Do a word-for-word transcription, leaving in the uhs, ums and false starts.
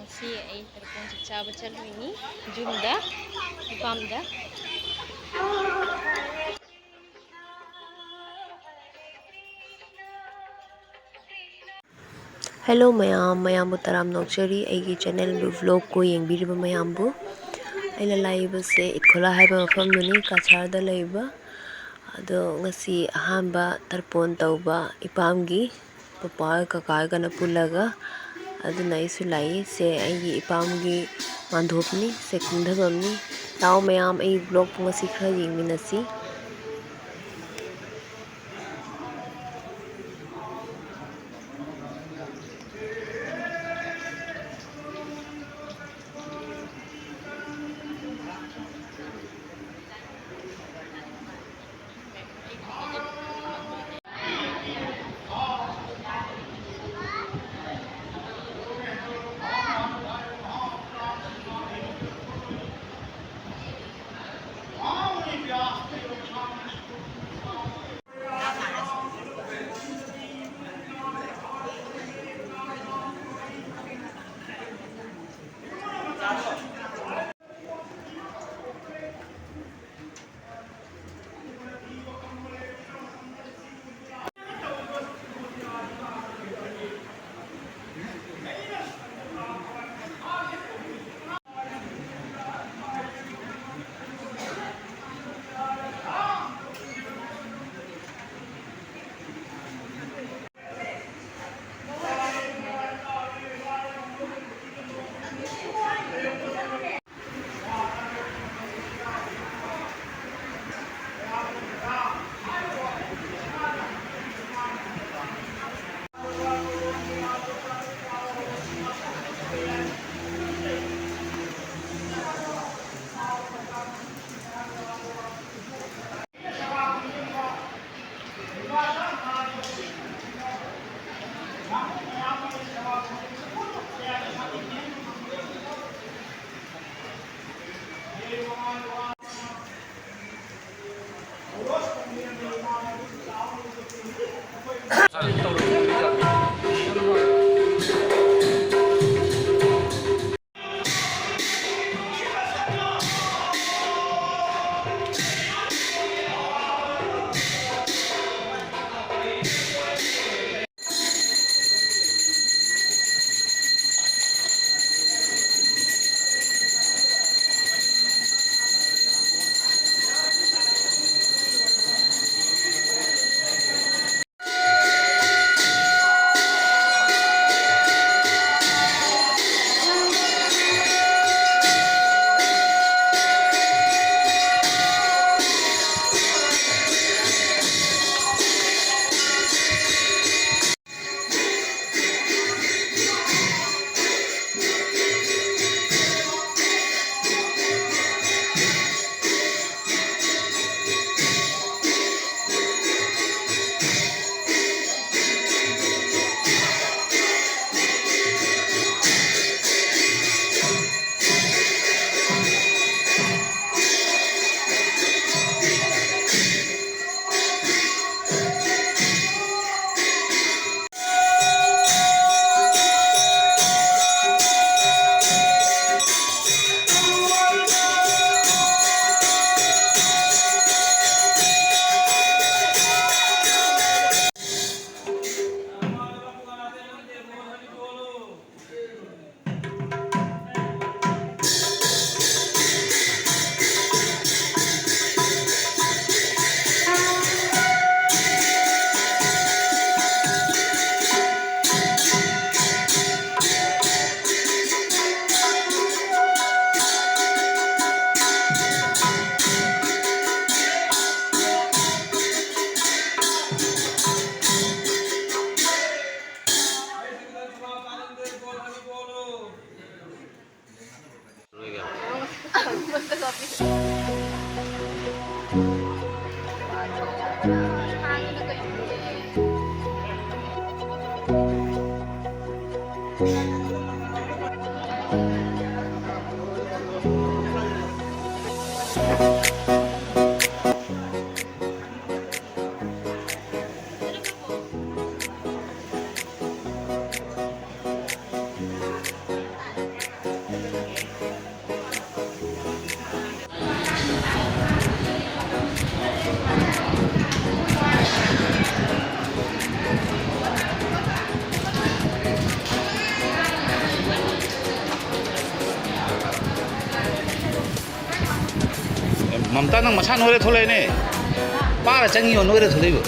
ꯉꯁꯤ ꯑꯩ ꯇꯔꯄꯣꯟ ꯆꯥꯕ ꯆꯠꯂꯨꯏꯅꯤ ꯌꯨꯝꯗ, ꯏꯄꯥꯝꯗ꯫ Hello ꯃꯌꯥꯝ, ꯃꯌꯥꯝꯕꯨ ꯇꯔꯥꯝꯅ ꯑꯣꯛꯆꯔꯤ ꯑꯩꯒꯤ channel vlogꯄꯨ ꯌꯦꯡꯕꯤꯔꯤꯕ ꯃꯌꯥꯝꯕꯨ꯫ ꯑꯩꯅ ꯂꯥꯛꯏꯕꯁꯦ ꯏꯠꯈꯣꯂꯥ ꯍꯥꯏꯕ ꯃꯐꯝꯗꯨꯅꯤ, ꯀꯥꯁꯥꯔꯗ ꯂꯩꯕ꯫ ꯑꯗꯣ ꯉꯁꯤ ꯑꯍꯥꯟꯕ ꯇꯔꯄꯣꯟ ꯇꯧꯕ ꯏꯄꯥꯝꯒꯤ ꯄꯄꯥ ꯀꯀꯥꯒꯅ ꯄꯨꯜꯂꯒ, ꯑꯗꯨꯅ ꯑꯩꯁꯨ ꯂꯥꯛꯏ꯫ ꯁꯦ ꯑꯩꯒꯤ ꯏꯄꯥꯝꯒꯤ ꯃꯥꯟꯗꯣꯞꯅꯤ, ꯁꯦ ꯀꯨꯝꯊꯐꯝꯅꯤ꯫ ꯂꯥꯛꯑꯣ ꯃꯌꯥꯝ, ꯑꯩ vlogꯄꯨ ꯉꯁꯤ ꯈꯔ ꯌꯦꯡꯃꯤꯟꯅꯁꯤ꯫ ꯃꯝꯇꯥ, ꯅꯪ ꯃꯁꯥ ꯅꯣꯏꯔ ꯊꯣꯛꯂꯛꯑꯦꯅꯦ꯫ ꯄꯥꯔ ꯆꯪꯉꯤꯌꯣ, ꯅꯣꯏꯔ ꯊꯣꯛꯂꯛꯏꯕ꯫